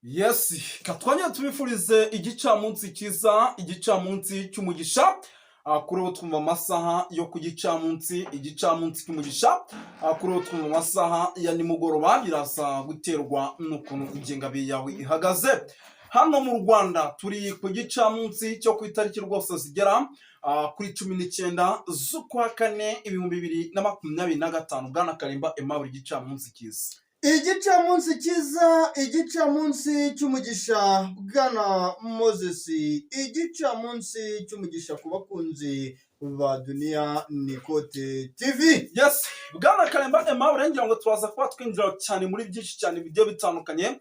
Yes, katwanya tubifurize igicamunsi cyiza, igicamunsi cy'umugisha. Kuri ubu twumva amasaha yo ku gicamunsi, igicamunsi cy'umugisha. Kuri ubu twumva amasaha ya nimugoroba, biraza guterwa n'ukuntu ingengabihe yawe ihagaze. Hano mu Rwanda turi ku gicamunsi cyo ku itariki rwose zigera kuri 19 z'ukwa kane 2025. Bwana Karimba Aimable, igicamunsi cyiza. Igicamunsi cyiza, igicamunsi cy'umugisha, bwana Moses, igicamunsi cy'umugisha ku bakunzi ba Duniya Nikote TV. Yes, bwana Karemba Aimable, ngira ngo turaza kuba twinjira cyane muri byinshi cyane bigiye bitandukanye,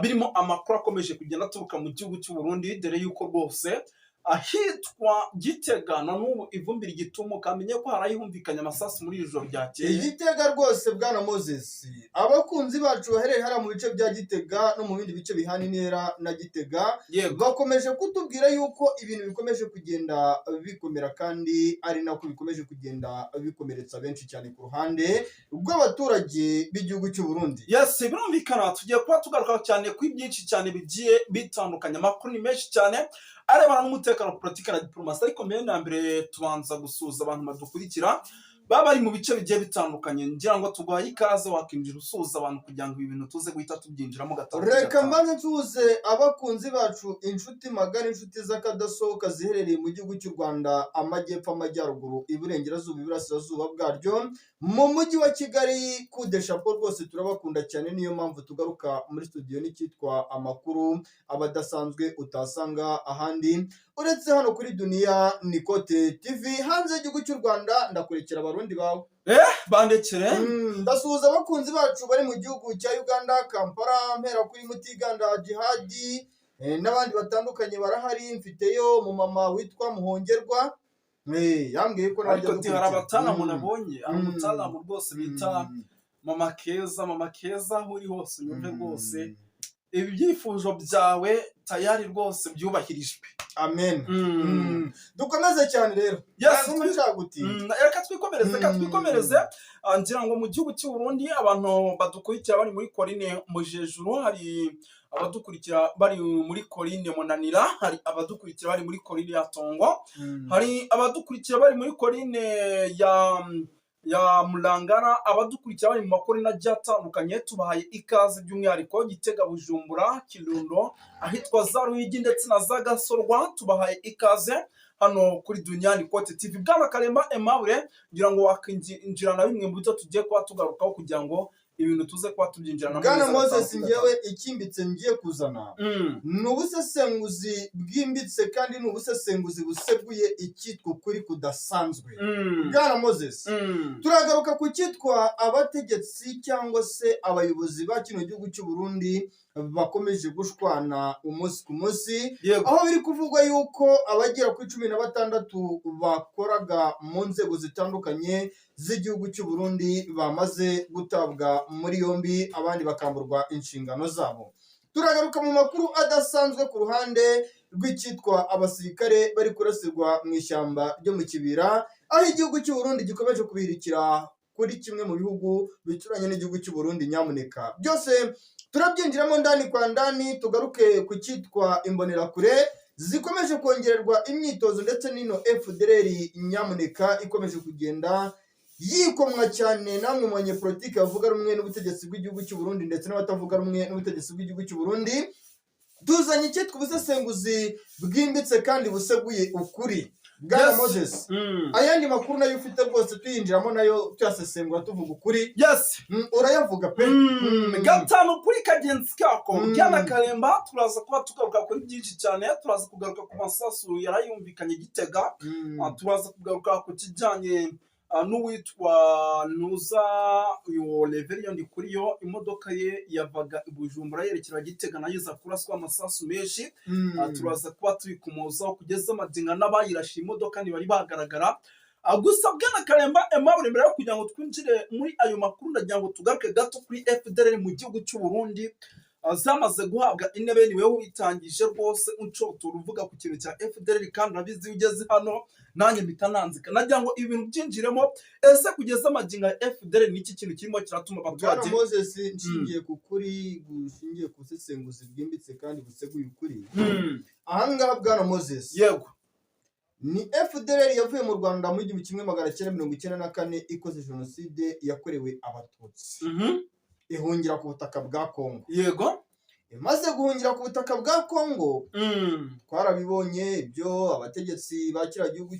birimo amakuru akomeje kugenda aturuka mu gihugu cy'u Burundi, dore yuko rwose ahitwa Gitega na n'ubu ivumbi rigitumuka. Amenye ko harayihumvikanye amasasu muri iri joro ryakeye. Igitega rwose, bwana Moses, abakunzi bacu baherereye hariya mu bice bya Gitega no mu bindi bice bihana intera na Gitega bakomeje kutubwira yuko ibintu bikomeje kugenda bikomera, kandi ari nako bikomeje kugenda bikomeretsa benshi cyane ku ruhande rw'abaturage b'igihugu cy'u Burundi. Yes, birumvikana tugiye kuba tugaruka cyane kuri byinshi cyane bigiye bitandukanye. Amakuru ni menshi cyane arebana n'umutekano, politiki na diplomasi, ariko mbere na mbere tubanza gusuhuza abantu badukurikira baba bari mu bice bigiye bitandukanye. Ngira ngo tuguhaye ikaze, wakinjira usuhuza abantu kugira ngo ibi bintu tuze guhita tubyinjiramo gatanu kuri Reka gatanu. mbanze nsuhuze abakunzi bacu, inshuti magara, inshuti z'akadasohoka ziherereye mu gihugu cy'u Rwanda, amajyepfo, amajyaruguru, iburengerazuba, iburasirazuba bwaryo, mu mujyi wa Kigali. Kude shapo rwose, turabakunda cyane. Niyo mpamvu tugaruka muri studio n'icyitwa amakuru aba adasanzwe utasanga ahandi uretse hano kuri Duniya Nikote TV. Hanze y'igihugu cy'u Rwanda ndakurekera abarundi bawe. Bandekere. Ndasuhuza abakunzi bacu bari mu gihugu cya Uganda, Kampala, mpera kuri Mutiganda Jihadi n'abandi batandukanye barahari. Mfiteyo umumama witwa Muhongerwa, yambwiye ko nawe Ariko ajya ti hari adukurikira. abatalamu nabonye, hari umutalamu rwose bita Mama Keza. Mama Keza, aho uri hose unyumve rwose, ibi byifuzo byawe tayari rwose byubahirijwe. Amen. Dukomeze cyane rero. Yes, Ntabwo nshaka gutinda. Reka twikomereze, reka twikomereze. Ngira ngo mu gihugu cy'u Burundi abantu badukurikira bari muri Korine Mujejuru, hari abadukurikira bari muri Korine Munanira, hari abadukurikira bari muri Korine ya Tongo, hari abadukurikira bari muri Korine ya Murangara, abadukurikira bari mu makorine agiye atandukanye, tubahaye ikaze. By'umwihariko Gitega, Bujumbura, Kirundo, ahitwa za Ruyigi ndetse na za Gasorwa, tubahaye ikaze hano kuri Duniya Kote TV. Bwana Karemba Aimable, ngira ngo wakinjira na bimwe mu byo tugiye kuba tugarukaho kugira ngo ibintu tuze kuba tubyinjirana. Bwana Moses, ngewe ikimbitse ngiye kuzana ni ubusesenguzi bwimbitse, kandi ni ubusesenguzi buseguye icyitwa ukuri kudasanzwe. Bwana Moses, turagaruka ku cyitwa abategetsi cyangwa se abayobozi ba kino gihugu cy'u Burundi bakomeje gushwana umunsi ku munsi, aho biri kuvugwa yuko abagera kuri 16 bakoraga mu nzego zitandukanye z'igihugu cy'u Burundi bamaze gutabwa muri yombi, abandi bakamburwa inshingano zabo. Turagaruka mu makuru adasanzwe ku ruhande rw'icyitwa abasirikare bari kurasirwa mu ishyamba ryo mu Kibira, aho igihugu cy'u Burundi gikomeje kubirikira kuri kimwe mu bihugu bituranye n'igihugu cy'u Burundi. Nyamuneka, byose turabyinjiramo ndani kwa ndani. Tugaruke ku cyitwa imbonerakure zikomeje kongererwa imyitozo, ndetse n'ino FDLR nyamuneka ikomeje kugenda yikomwa cyane namwe mu banyepolitike bavuga rumwe n'ubutegetsi bw'igihugu cy'u Burundi ndetse n'abatavuga rumwe n'ubutegetsi bw'igihugu cy'u Burundi. Tuzanye icyitwa ubusesenguzi bwimbitse kandi buseguye ukuri, bwana Moses. Ayandi makuru nayo ufite rwose tuyinjiramo nayo, tuyasesengura, tuvuga ukuri. Urayavuga pe. Gatanu kuri kagenzi kako. Bwana Karemba, turaza kuba tugaruka kuri byinshi cyane. Turaza kugaruka ku masasu yarayumvikanye Gitega. Turaza kugaruka ku kijyanye n'uwitwa Ntuza, uyu Reveriyo Ndikuriyo, imodoka ye yavaga i Bujumbura yerekera Gitega, nayo iza kuraswa amasasu menshi. Turaza kuba tubikomozaho kugeza amadinga n'abayirashe imodoka ntibari bagaragara. Gusa bwana Karemba Aimable, mbere yo kugira ngo twinjire muri ayo makuru, ndagira ngo tugaruke gato kuri FDLR mu gihugu cy'u Burundi. Zamaze guhabwa intebe. Ni wowe witangije rwose uncotora uvuga ku kintu cya FDLR, kandi urabizi iyo ugeze hano nanjye mpita nanzika. Nagira ngo ibintu byinjiremo. Ese kugeza amagingo ya FDLR ni iki kintu kirimo kiratuma Bwana abaturage Moses, nshingiye ku kuri gushingiye ku busesenguzi bwimbitse kandi buseguye ukuri, ahangaha Bwana Moses, ni FDLR yavuye mu Rwanda mu 1994 ikoze jenoside yakorewe Abatutsi, ihungira ku butaka bwa Kongo. Imaze guhungira ku butaka bwa Kongo, twarabibonye ibyo abategetsi ba kiriya gihugu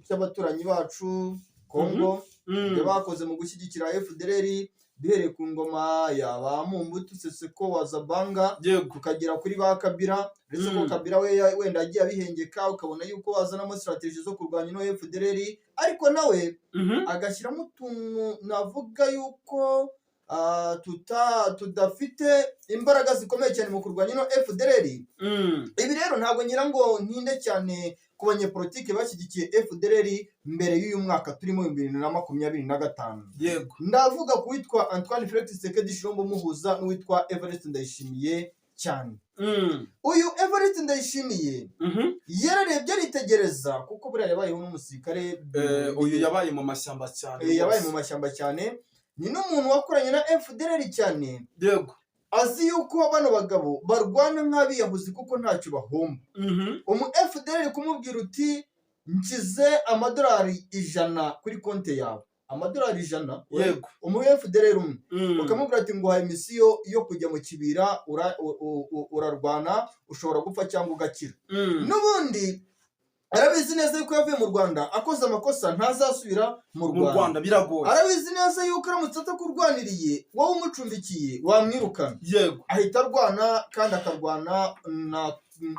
cy'abaturanyi bacu Kongo, ibyo bakoze mu gushyigikira FDLR, duhereye ku ngoma ya ba Mobutu Sese Seko wa Zabanga, tukagera kuri ba Kabila, uretse ko Kabila we wenda yagiye abihengeka, ukabona yuko azanamo strategy zo kurwanya ino FDLR, ariko nawe agashyiramo utuntu navuga yuko tudafite imbaraga zikomeye cyane mu kurwanya ino FDLR. Ibi rero ntabwo ngira ngo ntinde cyane ku banyepolitike bashyigikiye FDLR mbere y'uyu mwaka turimo, 2025. Ndavuga ku witwa Antoine Felix Tshisekedi Tshilombo muhuza n'uwitwa Evariste Ndayishimiye cyane. Uyu Evariste Ndayishimiye yararebye aritegereza, kuko buriya yabayeho n'umusirikare. Uyu yabaye mu mashyamba cyane. Yabaye mu Rwose. mashyamba cyane, ni n'umuntu wakoranye na FDLR cyane, azi yuko bano bagabo barwana nk'abiyahuzi kuko ntacyo bahomba. Umu FDLR kumubwira uti nshyize amadolari 100 kuri konti yawe, amadolari 100, umu FDLR umwe, ukamubwira ati nguhaye mission yo kujya mu kibira, urarwana, ushobora gupfa cyangwa ugakira, n'ubundi arabizi neza yuko yavuye mu Rwanda akoze amakosa, ntazasubira mu Mu Rwanda. Rwanda biragoye. Arabizi neza yuko aramutse atakurwaniriye, wowe umucumbikiye wamwirukana. Ahita arwana kandi akarwana na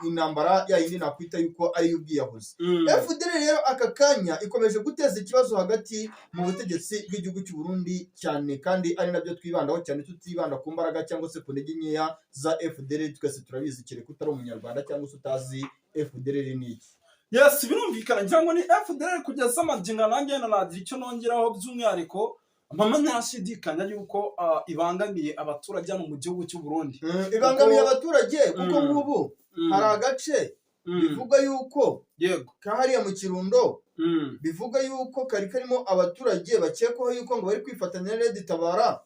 intambara ya yindi nakwita yuko ari iy'ubwiyahuzi. FDLR rero aka kanya ikomeje guteza ikibazo hagati mu butegetsi bw'igihugu cy'u Burundi cyane, kandi ari nabyo twibandaho cyane, tutibanda ku mbaraga cyangwa se ku ntege nkeya za FDLR. Twese turabizi, kereka utari umunyarwanda cyangwa se utazi FDLR ni iki. Yes, birumvikana. Ngira ngo ni FDLR kugeza amagingo, nanjye nagira icyo nongeraho by'umwihariko, mama ntashidikanya yuko ibangamiye abaturage hano mu gihugu cy'u Burundi. Ibangamiye abaturage kuko nk'ubu hari agace bivugwa yuko kahariya mu Kirundo, bivuga yuko kari karimo abaturage bakekwaho yuko ngo bari kwifatanya na Red Tabara.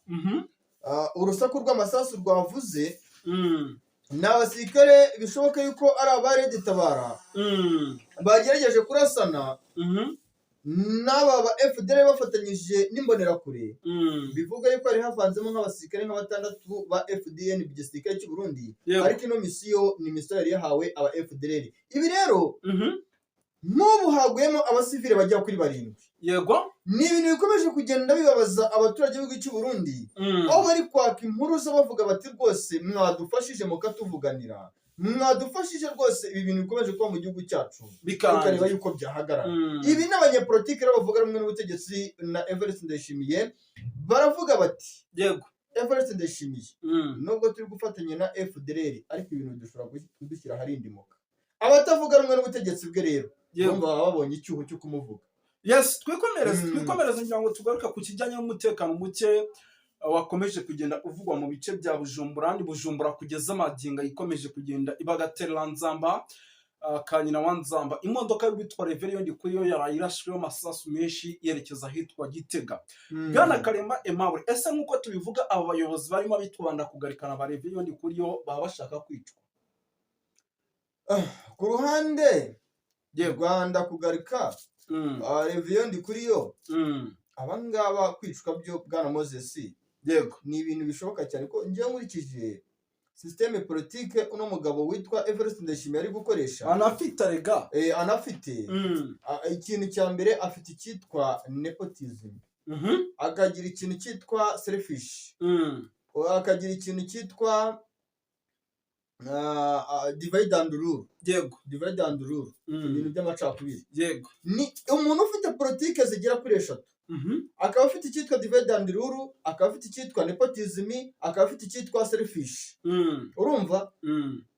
Urusaku rw'amasasu rwavuze, ni abasirikare bishoboka yuko ari aba Red Tabara bagerageje kurasana n'aba ba FDLR bafatanyije n'imbonerakure. Bivuga yuko hari havanzemo nk'abasirikare nka batandatu ba FDN, igisirikare cy'u Burundi, ariko ino mission ni mission yari yahawe aba FDLR. Ibi rero, nk'ubu haguyemo abasivile bagera kuri barindwi. Ni ibintu bikomeje kugenda bibabaza abaturage b'igihugu cy'u Burundi, aho bari kwaka impuruza bavuga bati rwose mwadufashije mukatuvuganira, mwadufashije rwose, ibi bintu bikomeje kuba mu gihugu cyacu tukareba Bikarangira. yuko byahagarara. Ibi n'abanyepolitike rero bavuga rumwe n'ubutegetsi na Evariste Ndayishimiye baravuga bati Evariste Ndayishimiye, nubwo turi gufatanya na FDLR, ariko ibintu dushobora kudushyira aharindimuka. Abatavuga rumwe n'ubutegetsi bwe rero bumva baba babonye icyuho cyo kumuvuga. Yes, twikomereze. Twikomereze, ngira ngo tugaruke ku kijyanye n'umutekano muke wakomeje kugenda uvugwa mu bice bya Bujumbura. Ni Bujumbura kugeza amagingo ikomeje kugenda iba agatereranzamba ka nyina wa Nzamba. Imodoka y'uwitwa Reverien Ndikuriyo yaraye irashweho amasasu menshi yerekeza ahitwa Gitega. Bwana Karema Aimable, ese nk'uko tubivuga, aba bayobozi barimo abitwa Ndakugarikana ba Reverien Ndikuriyo baba bashaka kwicwa? Ku ruhande Rwanda kugarika Reverien Ndikuriyo, abangaba kwicwa byo, bwana Moses, ni ibintu bishoboka cyane ko njyewe nkurikije système politique uno mugabo witwa Evariste Ndayishimiye ari gukoresha. Anafite rega. Anafite ikintu cya mbere, afite icyitwa nepotism, akagira ikintu cyitwa selfish, akagira ikintu cyitwa divide and rule. Divide and rule, ibintu by'amacakubiri. Ni umuntu ufite politike zigera kuri eshatu, akaba afite icyitwa divide and rule, akaba afite icyitwa nepotism, akaba afite icyitwa selfish. Urumva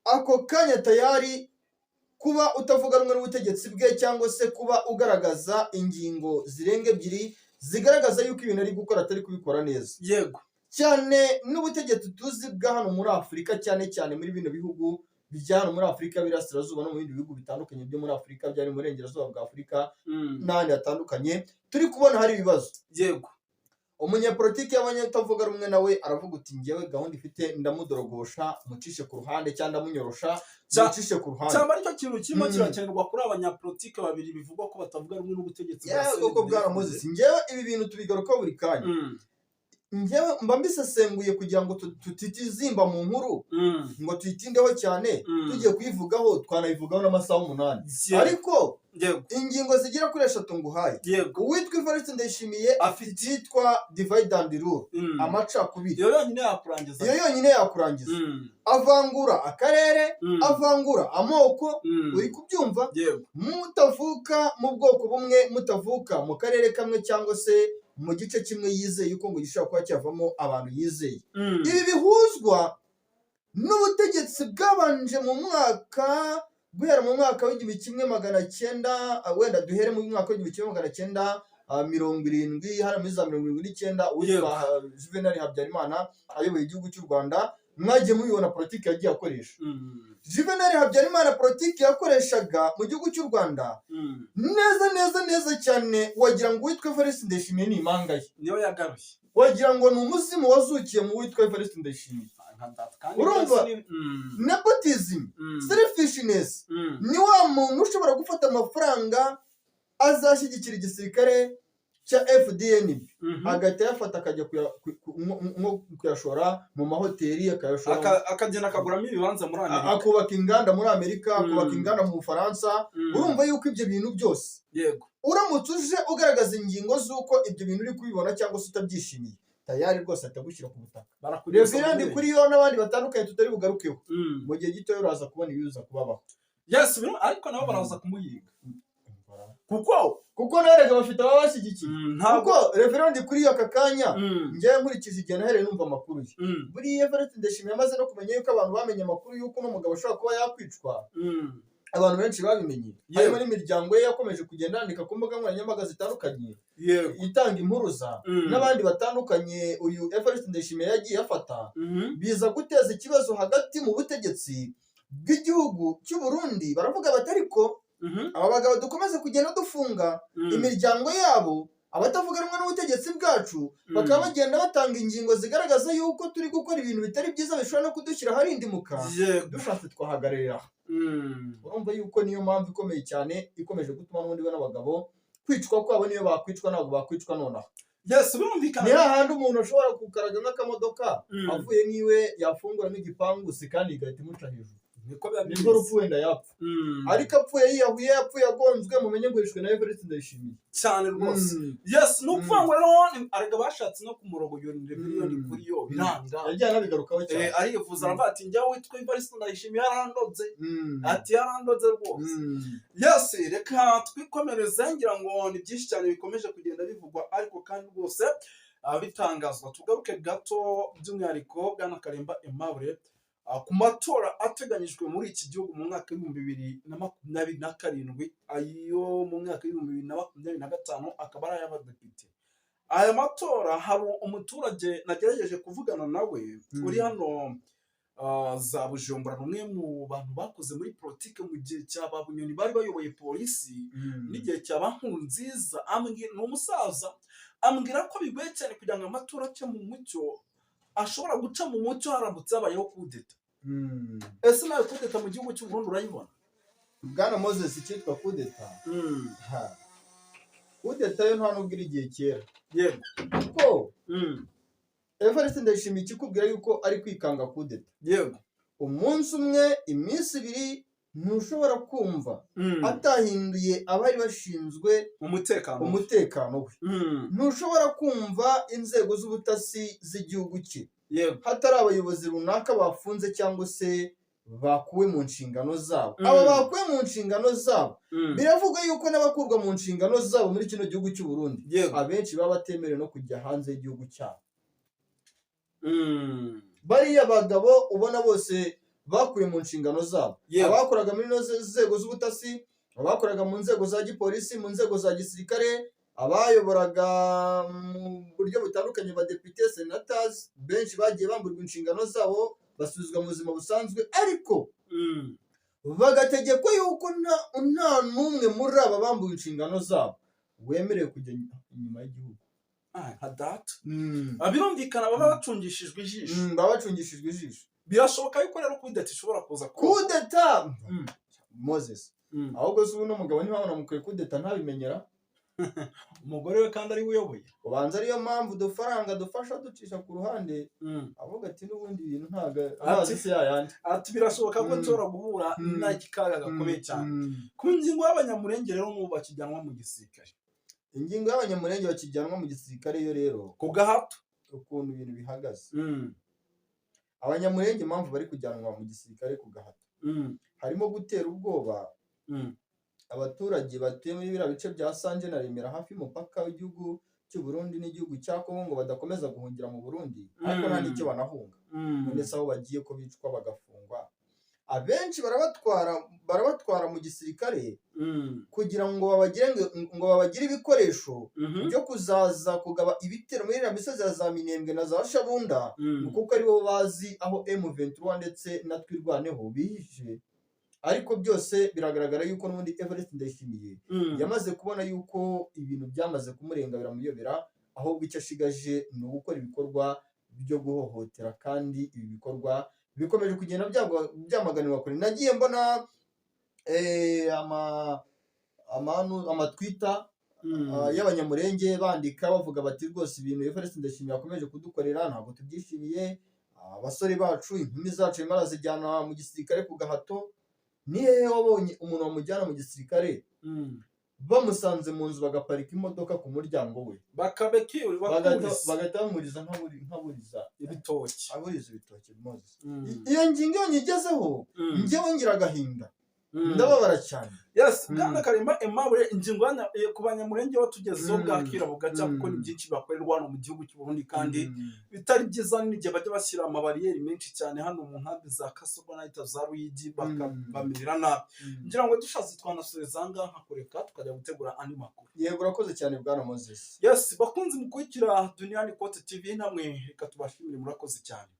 ako kanya tayari kuba utavuga rumwe n'ubutegetsi bwe cyangwa se kuba ugaragaza ingingo zirenga ebyiri zigaragaza yuko ibintu ari gukora atari kubikora neza. Cyane n'ubutegetsi tuzi bwa hano muri Afurika, cyane cyane muri bino bihugu bya hano muri Afurika y'Iburasirazuba no mu bindi bihugu bitandukanye byo muri Afurika, byari mu Burengerazuba bwa Afurika n'ahandi hatandukanye, turi kubona hari ibibazo. Umunyapolitiki yabonye utavuga rumwe nawe, aravuga uti: "Ngewe gahunda ifite, ndamudorogosha mucishe ku ruhande, cyangwa ndamunyorosha mucishe ku ruhande." Cyangwa aricyo kintu kirimo kirakenerwa kuri abanyapolitike babiri bivugwa ko batavuga rumwe n'ubutegetsi bwa Yewe koko, bwana CNDD-FDD. Moses, ngewe ibi bintu tubigarukaho buri kanya. Ngewe mba mbisesenguye kugira ngo tutitizimba mu nkuru ngo tuyitindeho cyane. Tugiye kuyivugaho, twanayivugaho n'amasaha 8. Ariko ingingo zigera kuri eshatu nguhaye. Uwitwa Evariste Ndayishimiye afite icyitwa divide and rule, amacakubiri. Iyo yonyine yakurangiza. Iyo yonyine yakurangiza. Avangura akarere, avangura amoko. Uri kubyumva? Yego. Mutavuka mu bwoko bumwe, mutavuka mu karere kamwe cyangwa se mu gice kimwe yizeye yuko ngo gishobora kuba cyavamo abantu yizeye. Ibi bihuzwa n'ubutegetsi bwabanje mu mwaka, guhera mu mwaka w'1900, wenda duhere mu mwaka w'1970, hano muri za 79, uwitwa Juvenal Habyarimana ayoboye igihugu cy'u Rwanda. Mwagiye mubibona politiki yagiye akoresha. Juvenal Habyarimana, politiki yakoreshaga mu gihugu cy'u Rwanda neza neza neza cyane, wagira ngo uwitwa Evariste Ndayishimiye ni impanga ye. Niyo yagaruye. Wagira ngo ni umuzimu wazukiye mu witwa Evariste Ndayishimiye. Nka data kandi. Urumva? Byose Nepotism, selfishness, ni wa muntu ushobora gufata amafaranga azashyigikira igisirikare cya FDNB, agahita ayafata akajya nko kuyashora mu mahoteli, akayashora Akagenda akaguramo ibibanza muri Amerika. Akubaka inganda muri Amerika, akubaka inganda mu Bufaransa. Urumva yuko ibyo bintu byose, uramutse uje ugaragaza ingingo z'uko ibyo bintu uri kubibona cyangwa se utabyishimiye, tayari rwose atagushyira ku butaka. Barakugeza Reverend muri- kuri yo n'abandi batandukanye tutari bugarukeho, mu gihe gito uraza kubona ibiza kubabaho. Yes, ariko nabo baraza kumuhiga kuko Kuko narega bafite ababashyigikiye. Ntabwo Kuko Reverend kuri yo aka kanya, njyewe nkurikije igihe nahereye numva amakuru ye, buriya Evariste Ndayishimiye amaze no kumenya yuko abantu bamenye amakuru y'uko uno mugabo ashobora kuba yakwicwa. Abantu benshi babimenye, harimo n'imiryango ye yakomeje kugenda yandika ku mbuga nkoranyambaga zitandukanye, itanga impuruza, n'abandi batandukanye uyu Evariste Ndayishimiye yagiye afata, biza guteza ikibazo hagati mu butegetsi bw'igihugu cy'u Burundi. Baravuga bati: "Ariko aba bagabo dukomeze kugenda dufunga imiryango yabo, abatavuga rumwe n'ubutegetsi bwacu, bakaba bagenda batanga ingingo zigaragaza yuko turi gukora ibintu bitari byiza bishobora no kudushyira aharindimuka, dushatse twahagararira aha." Urumva yuko niyo mpamvu ikomeye cyane ikomeje gutuma n'ubundi bano bagabo kwicwa kwabo, niyo bakwicwa ntabwo bakwicwa nonaha. Yes, birumvikana. Ni hahandi umuntu ashobora gukaraga nk'akamodoka avuye nk'iwe, yafungura nk'igipangu si kandi igahita imuca hejuru. Niko biba Nirwo bimeze. rupfu wenda yapfa. Ariko apfuye yiyahuye, yapfuye agonzwe, mumenye ngo yishwe na Evariste Ndayishimiye. Cyane rwose. Yes, ni ukuvuga ngo rero arega bashatse no kumurogoyora miliyoni kuri yo biranga. Yagiye anabigarukaho cyane. Arivuza, aravuga ati: "Njyewe witwa Evariste Ndayishimiye yarandodze." Ati: "Yarandodze rwose." Yes, reka twikomereze. Ngira ngo ni byinshi cyane bikomeje kugenda bivugwa, ariko kandi rwose bitangazwa. Tugaruke gato by'umwihariko, bwana Karemba Aimable, ku matora ateganyijwe muri iki gihugu mu mwaka w'2027, ayo mu mwaka w'2025 akaba ari ay'abadepite. Aya matora, hari umuturage nagerageje kuvugana nawe uri hano za Bujumbura, ni umwe mu bantu bakoze muri politiki mu gihe cya ba Bunyoni bari bayoboye polisi n'igihe cya ba Nkurunziza. Ni umusaza, ambwira ko bigoye cyane kugira ngo amatora ace mu mucyo. Ashobora guca mu mucyo haramutse habayeho kudeta. Ese nawe kudeta mu gihugu cy'u Burundi urayibona? Bwana Moses, icyitwa kudeta, ha, kudeta yo nta nubwo iri igihe kera, kuko Evariste Ndayishimiye ikikubwira yuko ari kwikanga kudeta, umunsi umwe, iminsi ibiri, ntushobora kumva atahinduye abari bashinzwe umutekano. Umutekano we. Ntushobora kumva inzego z'ubutasi z'igihugu cye hatari abayobozi runaka bafunze cyangwa se bakuwe mu nshingano zabo. Aba bakuwe mu nshingano zabo, biravugwa yuko n'abakurwa mu nshingano zabo muri kino gihugu cy'u Burundi, abenshi baba batemerewe no kujya hanze y'igihugu cyabo. Bariya bagabo ubona bose bakuye mu nshingano zabo, abakoraga muri ino nzego z'ubutasi, abakoraga mu nzego za gipolisi, mu nzego za gisirikare. Abayoboraga mu buryo butandukanye, badepite, senators benshi bagiye bamburwa inshingano zabo, basubizwa mu buzima busanzwe, ariko bagategekwa yuko nta n'umwe muri aba bambuwe inshingano zabo wemerewe kujya inyuma y'igihugu. Ah, nka data. Birumvikana baba bacungishijwe ijisho. Baba bacungishijwe ijisho. Birashoboka yuko rero kudeta ishobora kuza kuba. Kudeta, Moses, ahubwo se ubu n'umugabo niba banamukwiye kudeta ntabimenyera? Umugore we kandi ari we uyoboye. Ubanza ariyo mpamvu udufaranga dufasha ducisha ku ruhande, avuga ati n'ubundi ibintu ntabwo amazi si yayandi. Ati birashoboka ko nshobora guhura n'akaga gakomeye cyane. Ku ngingo y'Abanyamurenge rero, n'ubu bakijyanwa mu gisirikare. Ingingo y'Abanyamurenge bakijyanwa mu gisirikare yo rero, ku gahato, ukuntu ibintu bihagaze, Abanyamurenge impamvu bari kujyanwa mu gisirikare ku gahato, harimo gutera ubwoba abaturage batuye muri biriya bice bya Sanje na Remera, hafi y'umupaka w'igihugu cy'u Burundi n'igihugu cya Kongo, ngo badakomeza guhungira mu Burundi, ariko nta n'icyo banahunga. None se aho bagiye ko bicwa bagafungwa? Abenshi barabatwara mu gisirikare kugira ngo babagire ibikoresho byo kuzaza kugaba ibitero muri iriya misozi ya za Minembwe na za Shabunda, kuko aribo bazi aho M23 ndetse na Twirwaneho bihishe. Ariko byose biragaragara yuko n'ubundi Evariste Ndayishimiye yamaze kubona yuko ibintu byamaze kumurenga, biramuyobera. Ahubwo icyo ashigaje ni ugukora ibikorwa byo guhohotera, kandi ibi bikorwa bikomeje kugenda byamaganirwa kure. Nagiye mbona amatwita y'Abanyamurenge bandika bavuga bati: "Rwose ibintu Evariste Ndayishimiye akomeje kudukorera ntabwo tubyishimiye. Abasore bacu, inkumi zacu arimo arazijyana mu gisirikare ku gahato." Ni hehe wabonye umuntu bamujyana mu gisirikare, bamusanze mu nzu, bagaparika imodoka ku muryango we, bakabeki bagahita bagahita bamuriza nk'aburiza ibitoki? Aburiza ibitoki, Moses. Iyo ngingo iyo nyigezeho, njyewe ngira agahinda, ndababara cyane. Yes. Bwana Karimba Aimable, ingingo ku Banyamurenge batugezeho, bwakira bugacya, kuko ni byinshi bakorerwa hano mu gihugu cy'u Burundi kandi bitari byiza, n'igihe bajya bashyira amabariyeri menshi cyane hano mu nkambi za Kasogo n'ahita za Ruyigi, bakabamerera nabi. Ngira ngo dushatse twanasubiza aha ngaha, nkakureka tukajya gutegura andi makuru. Yego, urakoze cyane, bwana Moses. Yes, bakunzi mukurikira Duniani Kote TV, namwe reka tubashimire, murakoze cyane.